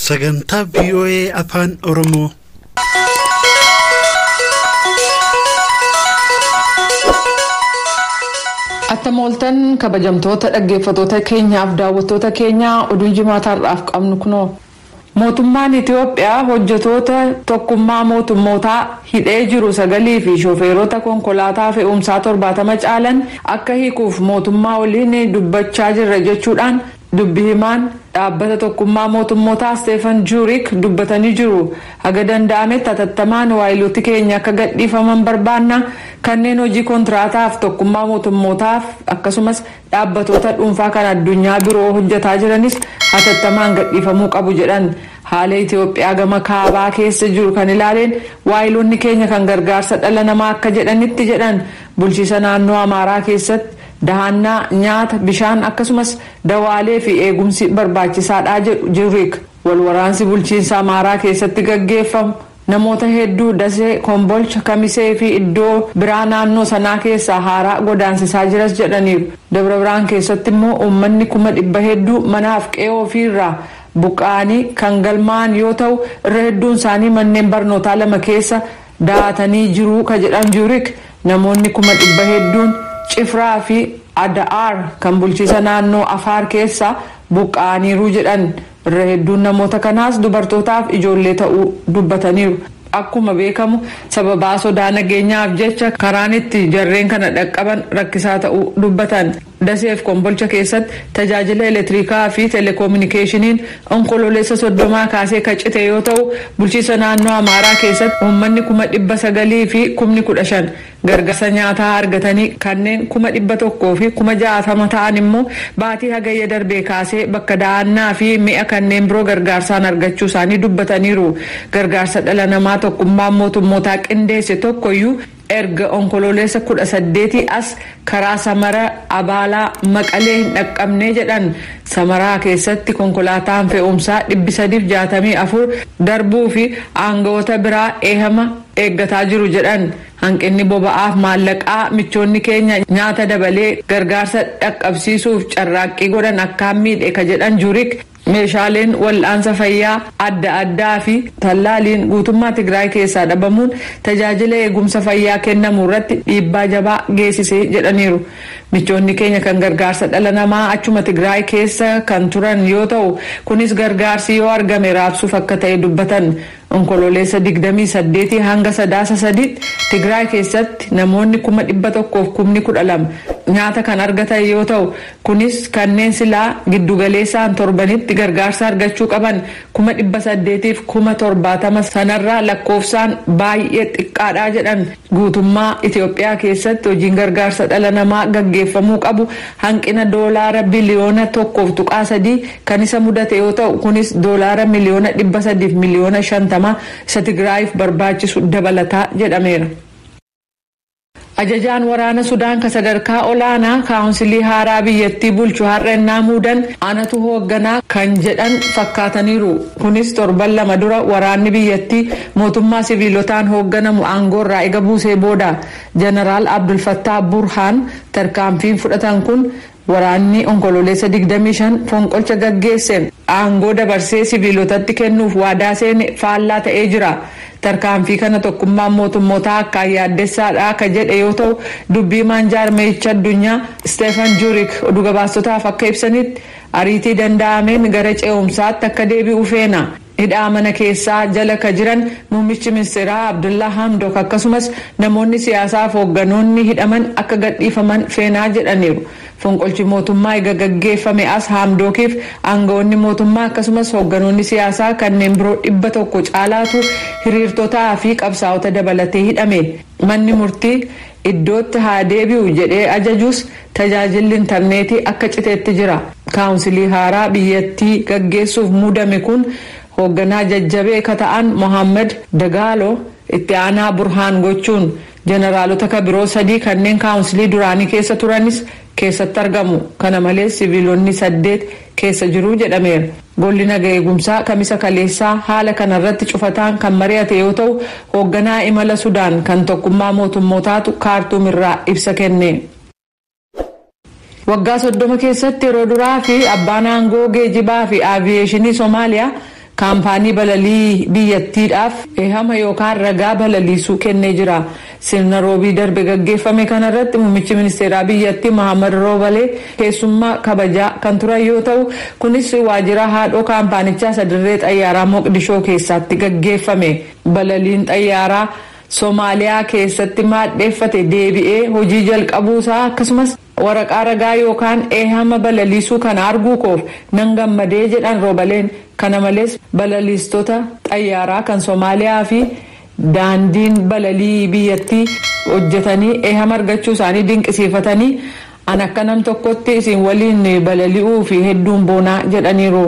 Sagantaa VOA Afaan Oromoo. Attam ooltan kabajamtoota dhaggeeffattoota keenyaaf daawwattoota keenyaa, oduun jimaataarraaf qabnu kunoo. Mootummaan Itiyoophiyaa hojjetoota tokkummaa mootummootaa hidhee jiru sagalii fi shofeerota konkolaataa fe'umsaa 70 caalan akka hiikuuf mootummaa waliin dubbachaa jirra jechuudhaan dubbi himaan dhaabbata tokkummaa mootummootaa Steefan Juurik dubbatanii jiru. Haga danda'ametti hatattamaan waayilooti keenya akka gadhiifaman barbaanna. Kanneen hojii kontiraataaf tokkummaa mootummootaaf akkasumas dhaabbatoota dhuunfaa kan addunyaa biroo hojjetaa jiranis hatattamaan gadhiifamuu qabu jedhan. Haala Itiyoophiyaa gama kaabaa keessa jiru kan ilaaleen waayiloonni keenya kan gargaarsa dhala namaa akka jedhanitti jedhan, bulchiisa naannoo Amaaraa keessatti dahannaa, nyaata, bishaan akkasumas dawaalee fi eegumsi barbaachisaadha jedhu Juurik. Walwaraansi bulchiinsa Amaaraa keessatti gaggeeffamu namoota hedduu Dasee, Kombolcha, Kamisee fi iddoo biraa naannoo sanaa keessaa haaraa godaansisaa jiras jedhaniiru. Dabra Biraan keessatti immoo uummanni 100,000 hedduu manaaf qe'ee ofiirraa buqqa'anii kan galmaa'an yoo ta'u, irra hedduun isaanii manneen barnootaa lama keessa daatanii jiruu ka jedhan Juurik, namoonni 100,000 hedduun Cifraa fi Ada'aar kan bulchiisa naannoo Afaar keessa buqqa'aniiru jedhan. Irra hedduun namoota kanaas dubartootaaf ijoollee ta'uu dubbataniiru. Akkuma beekamu sababaa sodaa nageenyaaf jecha karaan itti jarreen kana dhaqqaban rakkisaa ta'uu dubbatan. Daseef Kombolcha keessatti tajaajila elektirikaa fi teleekoominikeeshiniin Onkololeessa 30 kaasee kacite yoo ta'u, bulchiisa naannoo Amaaraa keessatti uummanni 915,000 gargaarsa nyaataa argatanii, kanneen 160,000 ta'an immoo baatii Hagayya darbee kaasee bakka da'annaa fi mi'a kanneen biroo gargaarsaan argachuu isaanii dubbataniiru. Gargaarsa dhala namaa tokkummaan mootummootaa qindeesse tokkoyyuu erga Onkololeessa 18 as karaa Samara, Abaalaa, Maqalee hin dhaqqabne jedhan. Samaraa keessatti konkolaataan fe'umsaa 364 darbuu fi aangawoota biraa eehama eeggataa jiru jedhan. Hanqinni boba'aaf maallaqaa michoonni keenya nyaata dabalee gargaarsa dhaqqabsiisuuf carraaqqii godhan akkaan miidhe ka jedhan Juurik, meeshaaleen wal'aansa fayyaa adda addaa fi tallaaliin guutummaa Tigraay keessaa dhabamuun tajaajila eegumsa fayyaa kennamu irratti dhiibbaa jabaa geessisee jedhaniiru. Michoonni keenya kan gargaarsa dhala namaa achuma Tigraay keessa kan turan yoo ta'u, kunis gargaarsi yoo argame raabsuuf akka ta'e dubbatan. Onkololeessa 28 hanga Sadaasa 3tti Tigraay keessatti namoonni 112,000 nyaata kan argatan yoo ta'u, kunis kanneen silaa giddugaleessaan torbanitti gargaarsa argachuu qaban 870,000 sanarraa lakkoofsaan baay'ee xiqqaadha jedhan. Guutummaa Itiyoophiyaa keessatti hojiin gargaarsa dhala namaa gaggeeffamuu qabu hanqina doolaara biliyoona 1.3 kan isa mudate yoo ta'u, kunis doolaara miliyoona 300 miliyoona 50 isa Tigraayiif barbaachisu dabalataa jedhameera. Ajajaan waraana Sudaan ka sadarkaa olaanaa kaawunsilii haaraa biyyattii bulchu har'a ennaa muudan anatu hoogganaa kan jedhan fakkaataniiru. Kunis torban 2 dura waraanni biyyattii mootummaa siviilotaan hoogganamu aangoorraa ega buusee booda. Jeneraal Abdulfattaa Burhaan tarkaanfiin fudhatan kun waraanni Onkololeessa 25 fonqolcha gaggeesseen aangoo dabarsee siviilotatti kennuuf waadaa seene faallaa ta'ee jira. Tarkaanfii kana tokkummaan mootummootaa akkaan yaaddessaadha akka jedhe yoo ta'u, dubbii himaan jaarmeecha addunyaa Steefan Juurik oduu gabaastotaaf akka ibsanitti, ariitii danda'ameen gara ce'umsaatti akka deebi'u feena. Hidhaa mana keessaa jala ka jiran muummichi ministeeraa Abdullaa Hamdok akkasumas namoonni siyaasaaf hoogganoonni hidhaman akka gadhiifaman feenaa jedhaniiru. Fonqolchi mootummaa ega gaggeeffame as Hamdookiif aangawoonni mootummaa akkasumas hoogganoonni siyaasaa kanneen biroo 100 caalaatu hiriirtotaa fi qabsaa'ota dabalatee hidhame. Manni murtii iddootti haa deebi'u jedhee ajajuus tajaajilli intarneetii akka citeetti jira. Kaawunsilii haaraa biyyattii gaggeessuuf muudame kun hoogganaa jajjabee ka ta'an Mohaammed Dagaalo itti aanaa Burhaan gochuun, jeneraalota ka biroo sadii kanneen kaawunsilii duraanii keessa turanis keessatti argamu. Kana malees siviilonni saddeet keessa jiru jedhameera. Golli naga eegumsaa Kamisa kaleessaa haala kanarratti cufataan kan mari'ate yoo ta'u, hoogganaa imala Sudaan kan tokkummaa mootummootaatu Kaartuum irraa ibsa kenne. Waggaa 30 keessatti yeroo duraa fi abbaan aangoo geejibaa fi aaviyeeshinii Somaaliyaa Kaampaanii balalii biyyattiidhaaf ehama yookaan ragaa balaliisuu kennee jira. Sirna roobii darbe gaggeeffame kanarratti muummichi ministeeraa biyyattii Mohaammed Roobalee keessummaa kabajaa kan turan yoo ta'u, kunis waajjira haadhoo kaampaanichaa sadirree xayyaaraa Moqdishoo keessatti gaggeeffame. Balaliin xayyaaraa Soomaaliyaa keessatti maadheeffate deebi'ee hojii jalqabuusaa akkasumas waraqaa ragaa yookaan ehama balaliisuu kana arguu koof nan gammadee jedhan Roobaleen. Kana malees balaliistota xayyaaraa kan Soomaaliyaa fi daandiin balalii biyyattii hojjetanii ehama argachuu isaanii dinqisiifatanii, an akka nam tokkotti isin waliin balali'uu fi hedduun boonaa jedhaniiru.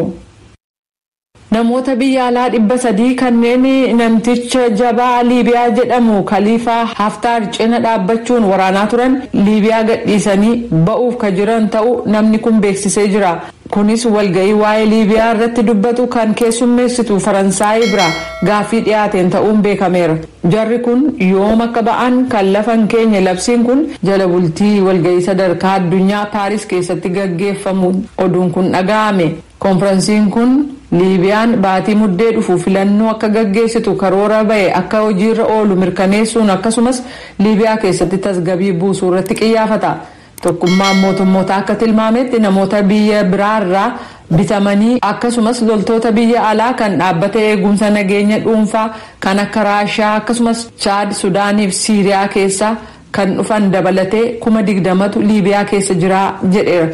Namoota biyya alaa 300 kanneen namticha jabaa Liibiyaa jedhamu Kaliifaa Haftaar cina dhaabbachuun waraanaa turan Liibiyaa gadhiisanii ba'uuf ka jiran ta'uu namni kun beeksisee jira. Kunis walga'ii waa'ee Liibiyaa irratti dubbatu kan keessummeessitu Faransaay bira gaaffii dhiyaateen ta'uun beekameera. Jarri kun yoom akka ba'an kan lafa hin keenye labsiin kun jala bultii walga'ii sadarkaa addunyaa Paaris keessatti gaggeeffamu oduun kun dhaga'ame. Konferensiin kun Liibiyaan baatii muddee dhufu filannoo akka gaggeessitu karoora ba'e akka hojiirra oolu mirkaneessuun akkasumas Liibiyaa keessatti tasgabbii buusuu irratti qiyyaafata. Tokkummaan mootummoota akka tilmaametti namoota biyya biraarraa bitamanii akkasumas loltoota biyya alaa kan dhaabbata eegumsa nageenya dhuunfaa kan akka Raashaa akkasumas Chaad, Sudaanii fi Siiriyaa keessaa kan dhufan dabalatee 20,000tu Liibiyaa keessa jira jedheera.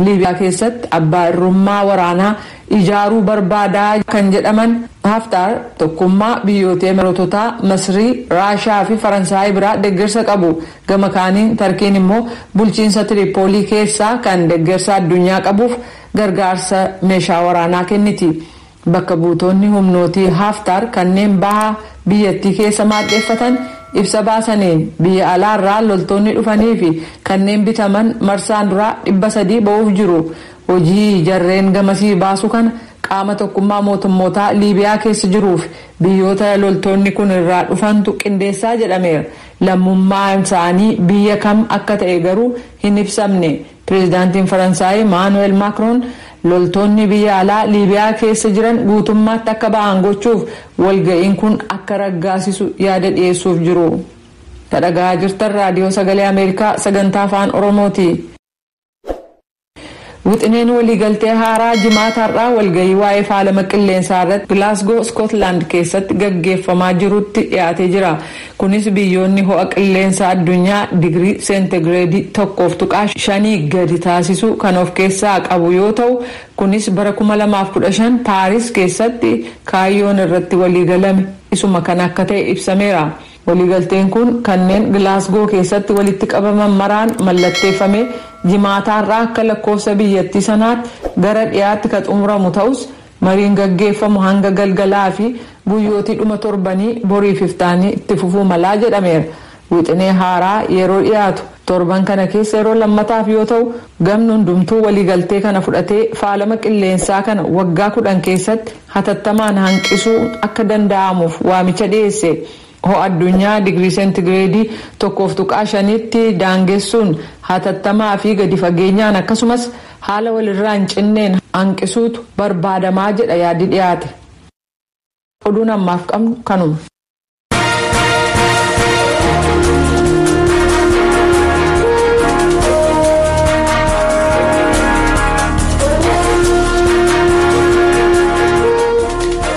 Liibiyaa keessatti abbaa irrummaa waraanaa ijaaruu barbaadaa kan jedhaman Haftaar tokkummaa biyyoota Emiroototaa, Masrii, Raashaa fi Faransaay biraa deeggarsa qabu. Gama kaaniin Tarkiin immoo bulchiinsa Tiripoolii keessaa kan deeggarsa addunyaa qabuuf gargaarsa meeshaa waraanaa kenniti. Bakka buutonni humnootii Haftaar kanneen baha biyyattii keessa maadheeffatan ibsa baasaniin biyya alaarraa loltoonni dhufanii fi kanneen bitaman marsaan duraa 300 ba'uuf jiru. Hojii jarreen gamasii baasu kana qaama tokkummaa mootummootaa Liibiyaa keessa jiruuf biyyoota loltoonni kun irraa dhufantu qindeessaa jedhameera. Lammummaan isaanii biyya kam akka ta'e garuu hin ibsamne. Pireezidaantiin Faransaay Imaanuweel Maakroon loltoonni biyya alaa Liibiyaa keessa jiran guutummaatti akka ba'an gochuuf walga'iin kun akka raggaasisu yaada dhiyeessuuf jiru. Dhaggeeffachaa jirtan raadiyoo sagalee Ameerikaa sagantaa afaan Oromooti. Wixineen waliigaltee haaraa jimaata har'aa walga'ii waa'ee faalama qilleensaa irratti Gilaasgoo Iskootlaand keessatti gaggeeffamaa jirutti dhiyaatee jira. Kunis biyyoonni ho'a qilleensaa addunyaa digirii seentigireedii 1.5 gadi taasisuu kan of keessaa qabu yoo ta'u, kunis bara 2015 Paaris keessatti kaayyoon irratti waliigalame isuma kan akka ta'e ibsameera. Waliigalteen kun kanneen Gilaasgoo keessatti walitti qabaman maraan mallatteeffame jimaataarraa akka lakkoofsa biyyattii sanaatti gara dhiyaatti kan xumuramu ta'us, mariin gaggeeffamu hanga galgalaa fi guyyootii dhuma torbanii boriif iftaanii itti fufuu malaa jedhameera. Wixinee haaraa yeroo dhiyaatu torban kana keessa yeroo lammataaf yoo ta'u, gamni hundumtuu waliigaltee kana fudhatee faalama qilleensaa kana waggaa 10 keessatti hatattamaan hanqisuu akka danda'amuuf waamicha dhiyeesse. Ho'a addunyaa digirii seentigireedii 1.5tti daangessuun hatattamaa fi gadi fageenyaan akkasumas haala walirraa hin cinneen hanqisuutu barbaadamaa jedha yaadi dhiyaate. Oduun ammaaf qabnu kanuma.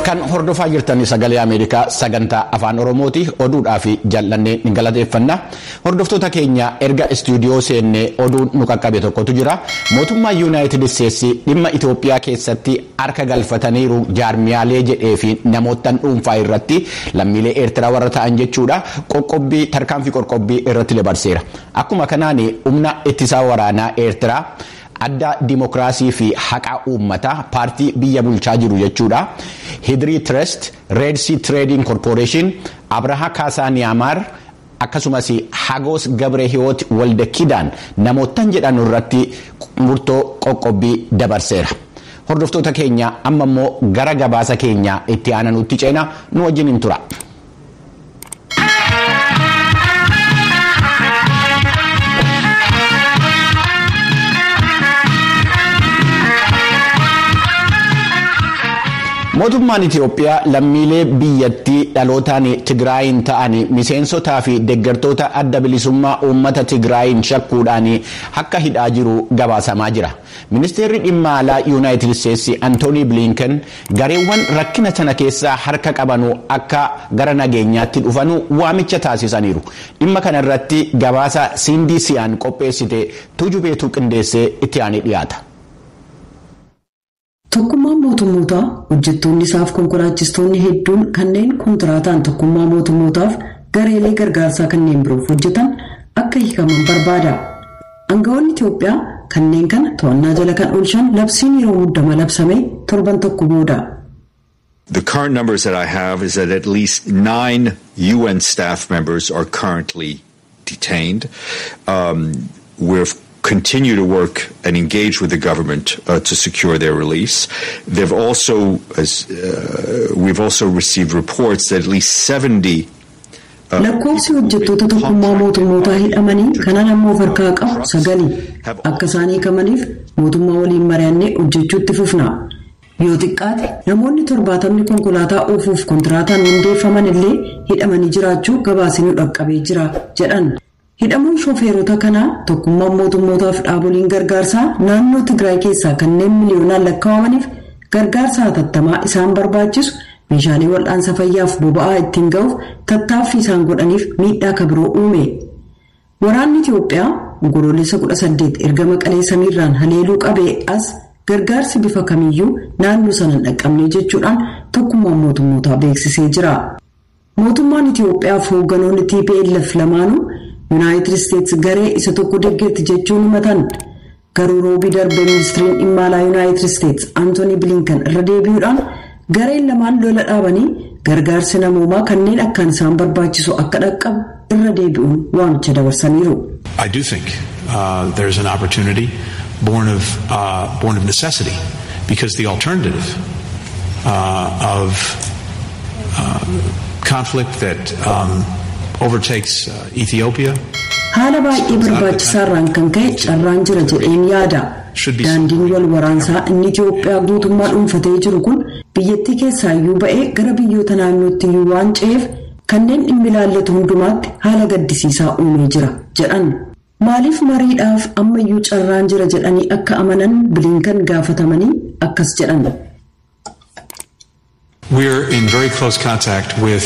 Kan hordofaa jirtan sagalee Ameerikaa sagantaa afaan Oromooti. Oduudhaa fi jaallannee ni galateeffanna. Hordoftoota keenya, erga istuudiyoo seennee oduun nu qaqqabe tokkotu jira. Mootummaa Yuunaayitid Isteetsi dhimma Itoophiyaa keessatti harka galfataniiru jaarmiyaalee jedhee fi namoottan dhuunfaa irratti, lammiilee Eertiraa warra ta'an jechuudha, qoqqobbii, tarkaanfii qoqqobbii irratti dabarseera. Akkuma kanaan humna ittisaa waraanaa Eertiraa, adda dimokiraasii fi haqaa uummataa, paartii biyya bulchaa jiru jechuudha. Hidrii Trust, Red Sea Trading Corporation, Abraha Kaasaa Niyaamaar akkasumas Hagos Gabre Hiwoot Waldakidaan namoottan jedhan irratti murtoo qoqqobbii dabarseera. Hordoftoota keenya, amma immoo gara gabaasa keenya itti aananutti ceena, nu wajjin hin tura. Mootummaan Itiyoophiyaa lammiilee biyyattii dhalootaan Tigraayin ta'an miseensotaa fi deeggartoota adda bilisummaa uummata Tigraayin shakkuudhaan akka hidhaa jiru gabaasamaa jira. Ministeerri dhimma alaa Yuunaayitid Isteetsi Antoonii Bilinken gareewwan rakkina sana keessaa harka qabanu akka gara nageenyaatti dhufanu waamicha taasisaniiru. Dhimma kana irratti gabaasa Sindii Siyaan qopheessite Tujubeetu qindeessee itti aanee dhiyaata. Tokkummaan mootummootaa hojjettoonni isaaf konkolaachistoonni hedduun kanneen kontiraataan tokkummaa mootummootaaf gareelee gargaarsaa kanneen biroof hojjetan akka hiikaman barbaada. Aangawoonni Itiyoophiyaa kanneen kana to'annaa jala kan oolchan labsiin yeroo muddama labsame torban tokko booda. The current numbers that I have is that at least 9 UN staff members are currently detained. We're continue to work and engage with the government to secure their release. They've also, as we've also received reports that at least 70. Lakkoofsi hojjettoota tokkummaa mootummootaa hidhamanii kanan ammoo of harkaa qabu 9 akka isaan hiikamaniif mootummaa waliin mari'annee hojjechuutti fufna. Yoo xiqqaate namoonni 70 konkolaataa oofuuf kontiraataan mindeeffaman illee hidhamanii jiraachuu gabaasni dhaqqabee jira jedhan. Hidhamuun shofeerota kanaa tokkummaan mootummootaaf dhaaboliin gargaarsaa naannoo Tigraay keessaa kanneen miliyoonaan lakkaa'amaniif gargaarsa hatattamaa isaan barbaachisu meeshaalee wal'aansa fayyaaf boba'aa ittiin ga'uuf tattaaffii isaan godhaniif miidhaa kabiroo uume. Waraanni Itiyoophiyaa onkoloolessa 18 erga Maqalee samiirraan haleeluu qabee as gargaarsi bifa kamiyyuu naannoo sana hin dhaqqabne jechuudhaan tokkummaan mootummootaa beeksisee jira. Mootummaan Itiyoophiyaaf hoogganoonni TPLF lamaanuu Yuunaayitid Isteetsi garee isa tokko deeggarti jechuun himatan. Garuu roobii darbee ministiriin dhimma alaa Yuunaayitid Isteetsi Antoonii Bilinkan irra deebi'uudhaan gareen lamaan lola dhaabanii gargaarsi namoomaa kanneen akkaan isaan barbaachisu akka dhaqqabu irra deebi'uun waamicha dabarsaniiru. I do think there's an opportunity born of necessity, because the alternative of conflict that overtakes Ethiopia. Haala baay'ee barbaachisaarraan kan ka'e carraan jira jedheen yaada. Daandiin wal waraansaa inni Itiyoophiyaa guutummaa dhuunfatee jiru kun biyyattii keessaa iyyuu ba'ee gara biyyoota naannootti iyyuu waan ce'eef kanneen dhimmi ilaallatu hundumaatti haala gaddisiisaa uumee jira jedhan. Maaliif mariidhaaf ammayyuu carraan jira jedhanii akka amanan Bilinkan gaafatamanii akkas jedhan. We're in very close contact with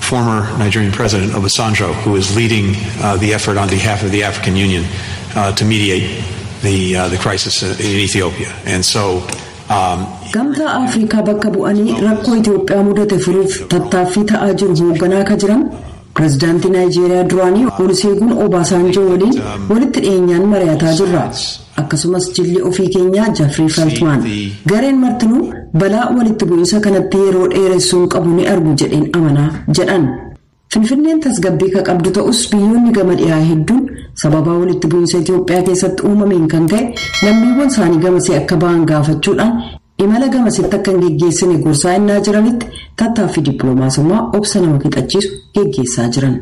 former Nigerian President Obasanjo, who is leading the effort on behalf of the African Union to mediate the crisis in Ethiopia. And so Gamtaa Afrikaa bakka bu'anii rakkoo Itiyoophiyaa mudate furuuf tattaaffii ta'aa jiru hoogganaa akka jiran pirezidaantii Naayijeeriyaa duraanii Oluseegun Obasanjoo waliin walitti dhiyeenyaan mari'ataa jirra. Akkasumas jilli ofii keenyaa Jafrii Feltmaan gareen martinuu balaa walitti bu'iinsa kanatti yeroo dheeressuun qabu ni argu jedheen amanaa jedhan. Finfinneen tasgabbii ka qabdu ta'us biyyoonni gama dhiyaa hedduun sababaa walitti bu'iinsa Itiyoophiyaa keessatti uumameen kan ka'e lammiiwwan isaanii gamasee akka ba'an gaafachuudhaan imala gamasitti akka hin geggeessine gorsaa innaa jiranitti tattaaffii dippiloomaasummaa obsa nama fixachiisu geggeessaa jiran.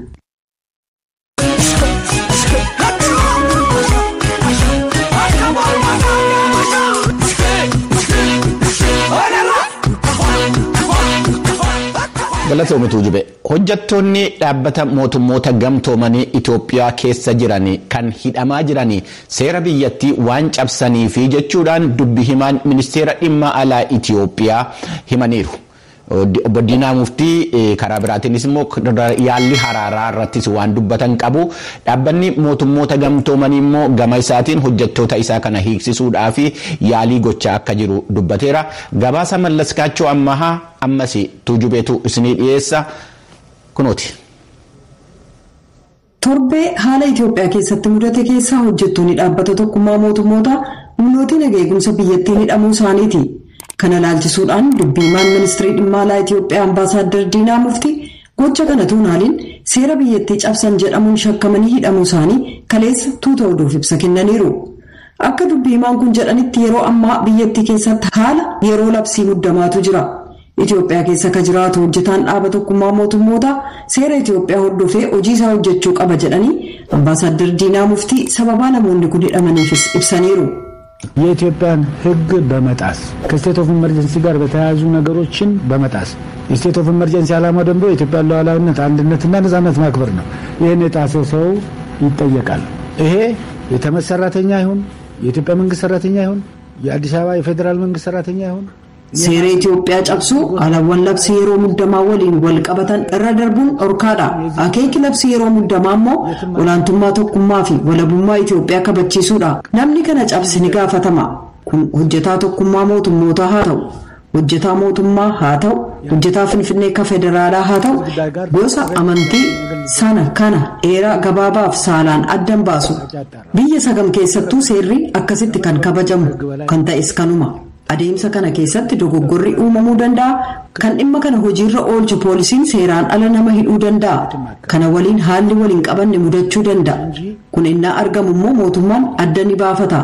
Galatoomituu jube hojjettoonni dhaabbata mootummoota gamtoomanii Itoophiyaa keessa jiran kan hidhamaa jiran seera biyyattii waan cabsanii fi jechuudhaan dubbi himaan ministeera dhimma alaa Itoophiyaa himaniiru. Obbo Diinaa Muftii karaa biraatiinis immoo yaalli haraaraa irrattis waan dubbatan qabu. Dhaabbanni mootummoota gamtoomanii immoo gama isaatiin hojjettoota isaa kana hiiksisuudhaaf yaalii gochaa akka jiru dubbateera. Gabaasa Mallas Kaachoo Ammahaa ammas Tuujubeetu isinii dhiyeessa kunooti. Torbee haala Itoophiyaa keessatti mudate keessaa hojjettoonni dhaabbata tokkummaa mootummoota humnoota nageegumsa biyyattiin hidhamuu isaaniiti. Kana ilaalchisuudhaan dubbiimaan ministirii dhimma alaa Itoophiyaa Ambaasaadder Diinaa Muftii gocha kana tuunaaliin seera biyyattii cabsan jedhamuun shakkamanii hidhamuu isaanii kaleessa tuuta oduuf ibsa kennaniiru. Akka dubbiimaan kun jedhanitti yeroo ammaa biyyattii keessatti haala yeroo labsii muddamaatu jira. Itoophiyaa keessa ka jiraatu hojjetaan dhaaba tokkummaa mootummoota seera Itoophiyaa hordofee hojii isaa hojjechuu qaba jedhanii Ambaasaadder Diinaa Muftii sababaa namoonni kun hidhamaniifis ibsaniiru. የኢትዮጵያን ሕግ በመጣስ ከስቴት ኦፍ ኢመርጀንሲ ጋር በተያያዙ ነገሮችን በመጣስ የስቴት ኦፍ ኢመርጀንሲ ዓላማ ደግሞ የኢትዮጵያን ሉዓላዊነት፣ አንድነትና ነጻነት ማክበር ነው። ይህን የጣሰ ሰው ይጠየቃል። ይሄ የተመድ ሰራተኛ ይሁን፣ የኢትዮጵያ መንግስት ሰራተኛ ይሁን፣ የአዲስ አበባ የፌዴራል መንግስት ሰራተኛ ይሁን። Seera Itoophiyaa cabsuu haalawwan labsii yeroo muddamaa waliin wal qabatan irra darbuun dhorkaadha. Akeeki labsii yeroo muddamaa immoo olaantummaa tokkummaa fi walabummaa Itoophiyaa kabachiisuudha. Namni kana cabse ni gaafatama. Kun hojjetaa tokkummaa mootummootaa haa ta'u, hojjetaa mootummaa haa ta'u, hojjetaa Finfinnee ka federaalaa haa ta'u, gosa amantii sana kana dheeraa gabaabaaf saalaan addan baasu. Biyya sagam keessattuu seerri akkasitti kan kabajamu kan ta'es kanuma. Adeemsa kana keessatti dogoggorri uumamuu danda'a. Kan dhimma kana hojiirra oolchu poolisiin seeraan ala nama hidhuu danda'a. Kana waliin haalli waliin qabanne mudachuu danda'a. Kun innaa argamu immoo mootummaan adda ni baafata.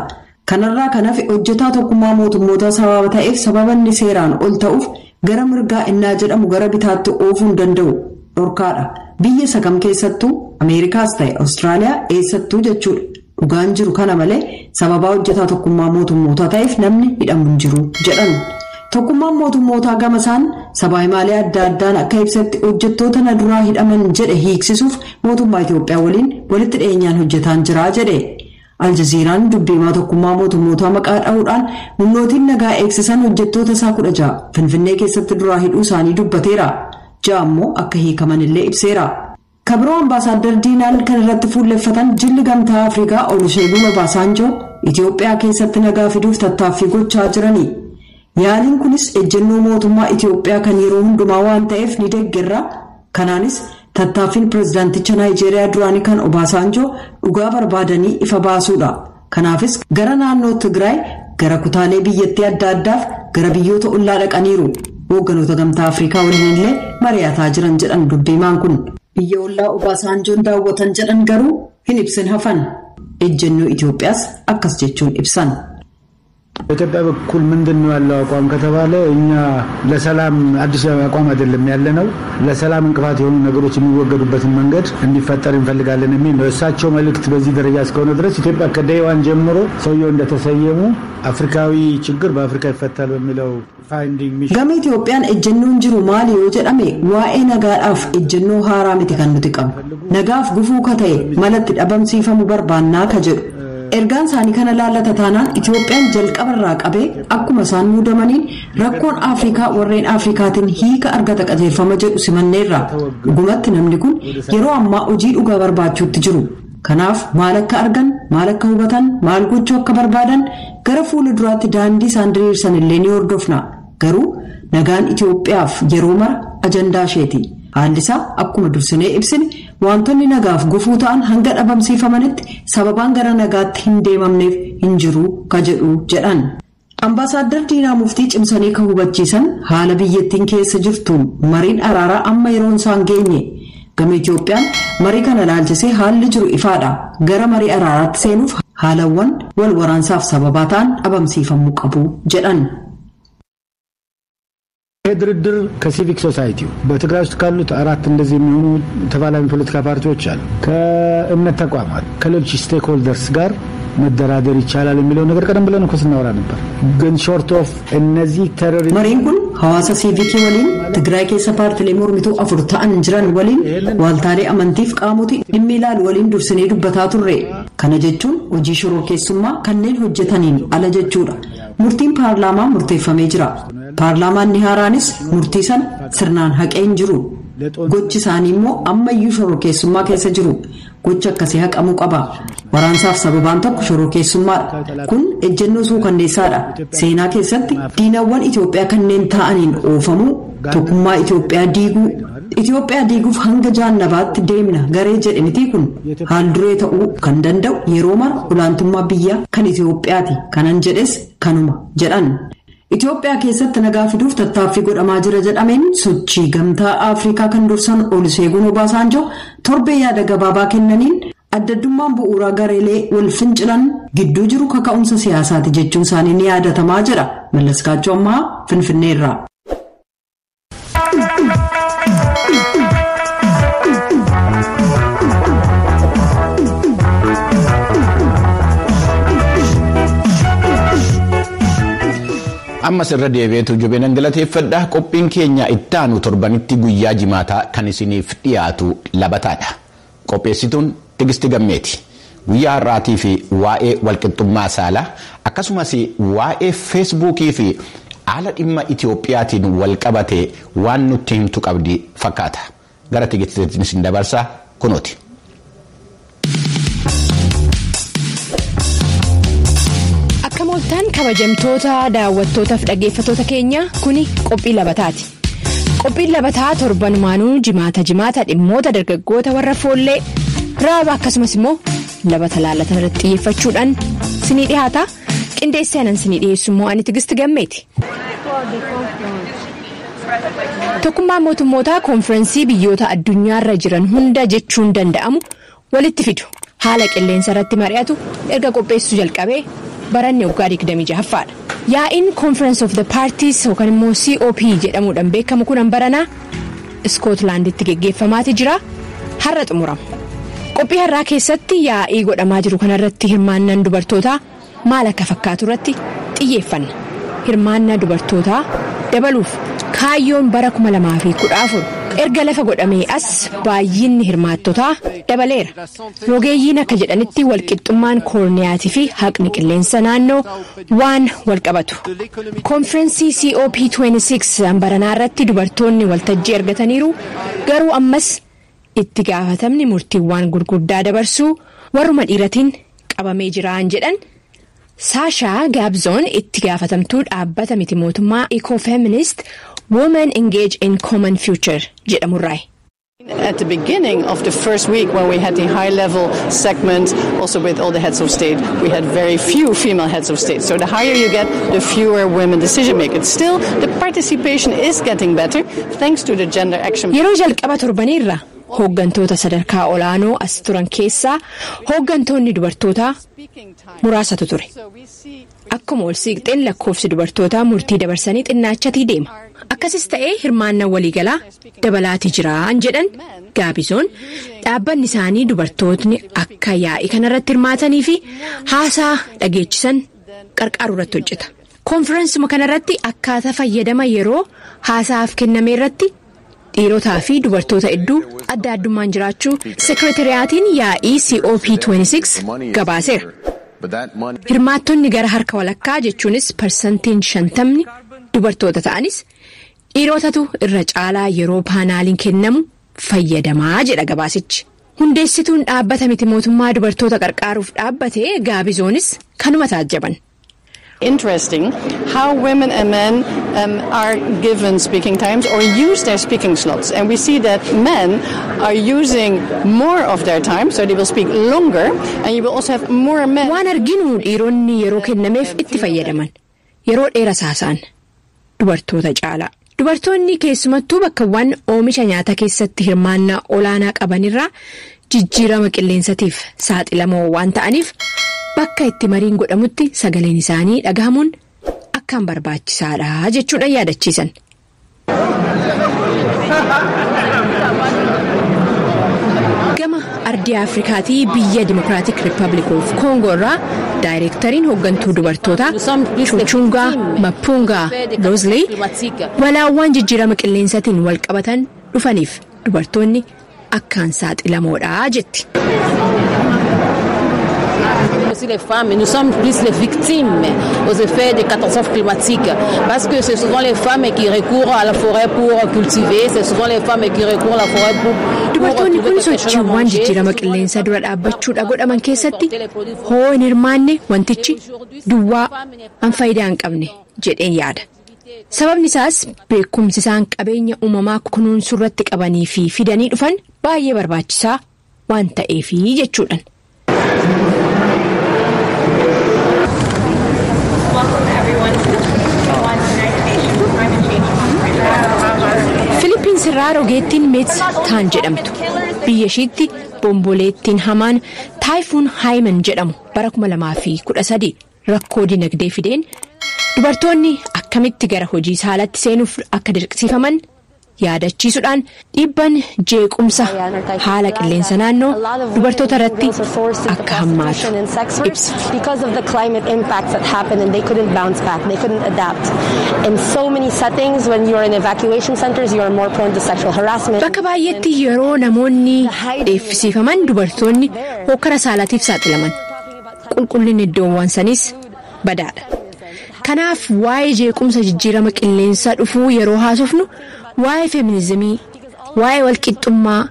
Kanarraa kan hafe hojjetaa tokkummaa mootummootaa sababa ta'eef sababa inni seeraan ol ta'uuf gara mirgaa innaa jedhamu gara bitaatti oofuu hin danda'u. Dhorkaadha. Biyya isa kam keessattuu Ameerikaas ta'e Awustiraaliyaa eessattuu jechuudha. Dhugaan jiru kana malee sababaa hojjetaa tokkummaa mootummootaa ta'eef namni hidhamu hin jiru jedhan. Tokkummaan mootummootaa gama isaan sabaa himaalee adda addaan akka ibsatti hojjettoota na duraa hidhaman jedhe hiiksisuuf mootummaa Itoophiyaa waliin walitti dhiyeenyaan hojjetaan jira jedhe. Aljaziiraan dubbiimaa tokkummaa mootummootaa maqaa dha'uudhaan humnootiin nagaa eegsisan hojjettoota isaa 16 Finfinnee keessatti duraa hidhuu isaanii dubbateera. 6 immoo akka hiikaman illee ibseera. Kabiroo Ambaasaadar Diinaan kan irratti fuulleffatan jilli gamtaa Afrikaa Oluseegun Obaasanjoo Itoophiyaa keessatti nagaa fiduuf tattaaffii gochaa jirani. Yaaliin kunis ejjennoo mootummaa Itoophiyaa kan yeroo hundumaa waan ta'eef ni deeggarra. Kanaanis tattaaffiin pirezidaanticha Naayijeeriyaa duraanii kan Obaasanjoo dhugaa barbaadanii ifa baasuudha. Kanaafis gara naannoo Tigraay, gara kutaalee biyyattii adda addaaf gara biyyoota ollaa dhaqaniiru. Hoogganoota gamtaa Afrikaa waliin illee mari'ataa jiran jedhan dubbiimaan kun. Biyya ollaa Obaasanjoon daawwatan jedhan garuu hin ibsin hafan. Ejjennoo Itoophiyaas akkas jechuun ibsan. በኢትዮጵያ በኩል ምንድነው ያለው አቋም ከተባለ እኛ ለሰላም አዲስ አቋም አይደለም ያለነው፣ ለሰላም እንቅፋት የሆኑ ነገሮች የሚወገዱበትን መንገድ እንዲፈጠር እንፈልጋለን የሚል ነው። እሳቸው መልእክት በዚህ ደረጃ እስከሆነ ድረስ ኢትዮጵያ ከደይዋን ጀምሮ ሰውየው እንደተሰየሙ አፍሪካዊ ችግር በአፍሪካ ይፈታል በሚለው ፋይንዲንግ ሚሽን Gama Itoophiyaan ejjennoon jiru maali yoo jedhame waa'ee nagaadhaaf ejjennoo haaraa miti kan nuti qabnu. Nagaaf gufuu ka ta'e malatti dhabamsiifamu barbaannaa ka jedhu. Ergaan isaanii kana laallata taanaan Itoophiyaan jalqabarraa qabee akkuma isaan muudamaniin rakkoon Afrikaa warreen Afrikaatiin hiika argata qajeelfama jedhu simanneerra. Dhugumatti namni kun yeroo ammaa hojii dhugaa barbaachuutti jiru. Kanaaf maal akka argan, maal akka hubatan, maal gochuu akka barbaadan gara fuula duraatti daandii isaan diriirsan illee ni hordofna. Garuu nagaan Itoophiyaaf yeroo mara ajandaa isheeti. Haalli isaa akkuma dursinee ibsine wantoonni nagaaf gufuu ta'an hanga dhabamsiifamanitti sababaan gara nagaatti hin deemamneef hin jiru ka jedhu jedhan. Ambaasaadar Diinaa Muftii cimsanii kan hubachiisan haala biyyattiin keessa jirtuun mariin araaraa amma yeroon isaan geenye. Gama Itoophiyaan marii kana ilaalchisee haalli jiru ifaadha. Gara marii araaraatti seenuuf haalawwan wal waraansaaf sababaa ta'an dhabamsiifamuu qabu jedhan. ድርድር ከሲቪክ ሶሳይቲው በትግራይ ውስጥ ካሉት 4 እንደዚህ የሚሆኑ ተፋላሚ ፖለቲካ ፓርቲዎች አሉ፣ ከእምነት ተቋማት፣ ከሌሎች ስቴክሆልደርስ ጋር መደራደር ይቻላል የሚለው ነገር ቀደም ብለን እኮ ስናወራ ነበር። ግን ሾርት ኦፍ እነዚህ ቴሮሪስት Mariin kun hawaasa siivikii waliin Tigraay keessa paartilee mormituu 4 ta'an jiran waliin waaltaalee amantiif qaamotii dhimmi ilaalu waliin dursinee dubbataa turre. Kana jechuun hojii shororkeessummaa kanneen hojjetaniin ala jechuudha. Murtiin paarlaamaa murteeffamee jira. Paarlaamaan ni haaraanis murtii sana sirnaan haqee hin jiru. Gochi isaanii immoo ammayyuu shororkeessummaa keessa jiru. Gochi akkasii haqamuu qaba. Waraansaaf sababaan tokko shororkeessummaadha. Kun ejjennoo suukanneessaadha. Seenaa keessatti diinawwan Itoophiyaa kanneen ta'aniin oofamuu, tokkummaa Itoophiyaa diiguu, Itoophiyaa diiguuf hanga jaannabaatti deemna garee jedhe miti kun haal duree ta'uu kan danda'u yeroo mara olaantummaa biyyaa kan Itoophiyaati. Kanan jedhes kanuma jedhan. Itoophiyaa keessatti nagaa fiduuf tattaaffii godhamaa jira jedhameen sochii gamtaa Afrikaa kan dursan Oluseegun Obaasanjoo torbee yaada gabaabaa kennaniin addaddummaan bu'uuraa gareelee wal fincilan gidduu jiru kaka'umsa siyaasaati jechuun isaanii ni yaadatamaa jedha. Mallas Kaachoo ammaa Finfinneerraa. Ammas irra deebi'eetu jubeenan galateeffadha. Qophiin keenya ittaanu torbanitti guyyaa jimaataa kan isiniif dhiyaatu labataadha. Qopheessituun Tigisti Gammeeti. Guyyaa har'aatii fi waa'ee walqixxummaa saalaa akkasumas waa'ee feesbuukii fi haala dhimma Itiyoophiyaatiin wal qabate waan nutti himtu qabdi fakkaata. Gara Tigistiitti isin dabarsa kunooti. Akka mooltaan kabajamtoota daawwattootaaf dhaggeeffattoota keenya kuni qophii labataati. Qophiin labataa torbanumaanuu jimaata jimaata dhimmoota dargaggoota warra foollee raaba akkasumas immoo labata laalatan irratti xiyyeeffachuudhaan sinii dhiyaata. Qindeessee anan sinii dhiyeessu immoo ani Tigisti Gammeeti. Tokkummaan mootummootaa koonfirensii biyyoota addunyaarra jiran hunda jechuun danda'amu walitti fidu. Haala qilleensa irratti mari'atu erga qopheessuu jalqabee baranni waggaa 26ffaadha. Yaa'iin Conference of the Parties yookaan immoo COP jedhamuudhaan beekamu kun baranaa Iskootlaanditti geggeeffamaati jira. Har'a xumurama. Qophii har'aa keessatti yaa'ii godhamaa jiru kanarratti hirmaannaan dubartootaa maal akka fakkaatu irratti xiyyeeffanna. Hirmaannaa dubartootaa dabaluuf kaayyoon bara 2014 erga lafa godhamee as baay'inni hirmaattotaa dabaleera. Rogeeyyiin akka jedhanitti walqixxummaan koorniyaatii fi haqni qilleensa naannoo waan walqabatu. Koonfirensii COP26 baranaa irratti dubartoonni waltajjii argataniiru, garuu ammas itti gaafatamni murtiiwwan gurguddaa dabarsuu warruma dhiiratiin qabamee jiraan jedhan. Saashaa Gaabzoon itti gaafatamtuu dhaabbata miti mootummaa Ecofeminist Women Engage in Common Future jedhamurraayi. At the beginning of the first week, when we had the high level segment, also with all the heads of state, we had very few female heads of state. So the higher you get, the fewer women decision makers. Still, the participation is getting better thanks to the gender action. Yeroo jalqaba torbaniirra hooggantoota sadarkaa olaanoo as turan keessaa hooggantoonni dubartootaa muraasatu ture. Akkuma ol siiqxeen lakkoofsi dubartootaa murtii dabarsanii xinnaachatii deema. Akkasis ta'ee hirmaannaa waliigalaa dabalaatii jiraan jedhan Gaabizoon, dhaabbanni isaanii dubartootni akka yaa'ii kanarratti hirmaatanii fi haasaa dhageechisan qarqaaru irratti hojjeta. Koonfiraansuma kanarratti akkaataa fayyadama yeroo haasaaf kenname irratti dhiirotaa fi dubartoota hedduu adda addummaan jiraachuu sekireetiriyaatiin yaa'ii COP26 gabaaseera. Hirmaattonni gara harka walakkaa, jechuunis 50% dubartoota ta'anis, dhiirotatu irra caalaa yeroo paanaaliin kennamu fayyadamaa jedha gabaasichi. Hundeessituun dhaabbata miti mootummaa dubartoota qarqaaruuf dhaabbate Gaabizoonis kanuma taajjaban. Interesting how women and men are given speaking times or use their speaking slots. And we see that men are using more of their time, so they will speak longer, and you will also have more men. Waan arginu dhiironni yeroo kennameef itti fayyadaman. Yeroo dheeraa haasa'an dubartoota caalaa. Dubartoonni keessumattuu bakkawwan oomisha nyaataa keessatti hirmaannaa olaanaa qabanirraa jijjiirama qilleensatiif saaxilamoo waan ta'aniif, bakka itti mariin godhamutti sagaleen isaanii dhagahamuun akkaan barbaachisaadha jechuudhaan yaadachiisan. Gama ardii Afrikaatii biyya Dimokiraatik Rippaabilik of Koongoo irraa daayireektariin hooggantuu dubartootaa Chuchungaa Mapungaa Loozlee balaawwan jijjiirama qilleensaatiin wal qabatan dhufaniif dubartoonni akkaan saaxilamoodha jetti. Aussi les femmes, nous sommes plus les victimes aux effets des catastrophes climatiques, parce que c'est souvent les femmes qui recourent à la forêt pour cultiver, c'est souvent les femmes qui recourent à la forêt pour Dubartoonni kun sochiiwwan jijjiirama qilleensaa dura dhaabbachuudha godhaman keessatti hoo hin hirmaanne wantichi duwwaa an faayidaa hin qabne jedheen yaada. Sababni isaas beekumsi isaan qabeenya uumamaa kunuunsuu irratti qabanii fi fidanii dhufan baay'ee barbaachisaa waan ta'eefi jechuudhaan. Filiippiins irraa rogeettiin Meets Taan jedhamtu biyya ishiitti bomboleettiin hamaan Taayifuun Haayiman jedhamu bara 2013 rakkoo dinagdee fideen dubartoonni akkamitti gara hojii saalatti seenuuf akka dirqisiifaman Yaadachiisuudhaan dhiibban jeequmsa haala qilleensa naannoo dubartoota irratti akka hammaatu ibsa. Because of the climate impacts that happened and they couldn't bounce back, they couldn't adapt. In so many settings, when you're in evacuation centers, you are more prone to sexual harassment. Bakka baay'eetti yeroo namoonni dheeffisiifaman dubartoonni hokkara saalaatiif saaxilaman. Qulqullinni iddoowwan saniis badaadha. Kanaaf waa'ee jeequmsa jijjiirama qilleensaa dhufuu yeroo haasofnu waa'ee feminizimii, waa'ee walqixxummaa,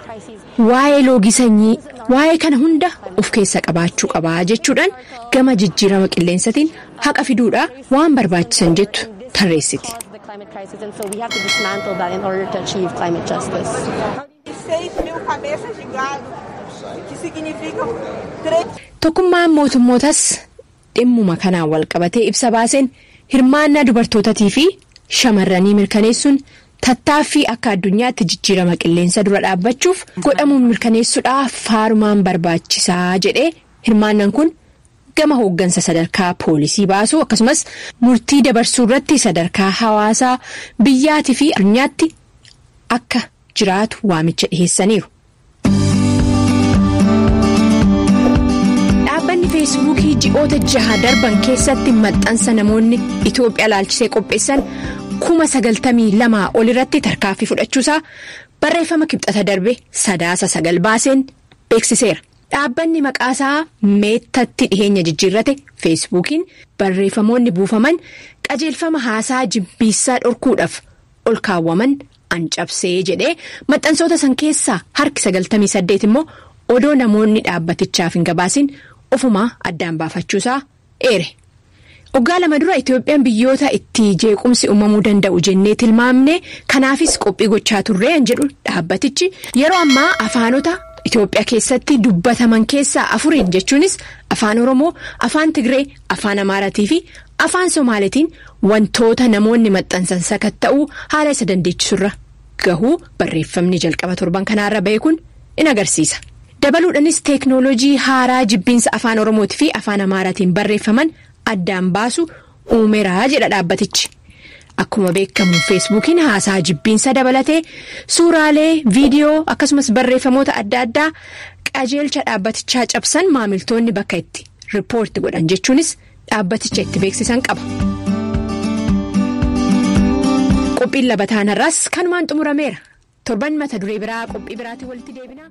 waa'ee loogii sanyii, waa'ee kana hunda of keessa qabaachuu qabaa jechuudhaan gama jijjiirama qilleensaatiin haqa fiduudha waan barbaachisan jettu tarreessiti. The climate crisis, and so we have to dismantle that in order to achieve climate justice. 6.000 cabeças de gado, que significam 3 Tokkummaan mootummootas dhimmuma kanaan wal qabatee ibsa baaseen hirmaannaa dubartootaatii fi shamarranii mirkaneessuun tattaaffii akka addunyaatti jijjiirama qilleensa dura dhaabbachuuf godhamuun mirkaneessuudhaaf faarumaan barbaachisaa jedhee hirmaannaan kun gama hooggansa sadarkaa poolisii baasuu akkasumas murtii dabarsuu irratti sadarkaa hawaasaa biyyaatii fi addunyaatti akka jiraatu waamicha dhiheessaniiru. Dhaabbanni Feesbuukii ji'oota 6 darban keessatti maxxansa namoonni Itoophiyaa laalchisee qopheessan 92,000 ol irratti tarkaanfii fudhachuusaa barreeffama Kibxata darbe Sadaasa 9 baaseen beeksiseera. Dhaabbanni maqaasaa Meettatti dhiheenya jijjiirrate Feesbuukiin barreeffamoonni buufaman qajeelfama haasaa jibbiinsaa dhorkuudhaaf ol kaawwaman an cabsee jedhee maxxansoota san keessaa harki 98 immoo odoo namoonni dhaabbatichaaf hin gabaasin ofumaa addaan baafachuusaa eere. Waggaa 2 dura Itoophiyaan biyyoota itti jeequmsi uumamuu danda'u jennee tilmaamne, kanaafis qophii gochaa turre an jedhu dhaabbatichi, yeroo ammaa afaanota Itoophiyaa keessatti dubbataman keessaa afuriin, jechuunis Afaan Oromoo, Afaan Tigree, Afaan Amaaratii fi Afaan Somaaliitiin wantoota namoonni maxxansan sakatta'uu haala isa dandeechisurra gahuu barreeffamni jalqaba torban kanaarra ba'e kun in agarsiisa. Dabaluudhaanis teeknooloojii haaraa jibbiinsa Afaan Oromootii fi Afaan Amaaraatiin barreeffaman addaan baasu uumeraa jedha dhaabbatichi. Akkuma beekamu Feesbuukiin haasaa jibbiinsa dabalatee suuraalee, viidiyoo akkasumas barreeffamoota adda addaa qajeelcha dhaabbatichaa cabsan maamiltoonni bakka itti report godhan, jechuunis dhaabbaticha itti beeksisan qaba. Qophiin labataan har'aas kanumaan xumurameera. Torban mata duree biraa qophii biraatiin walitti deebina.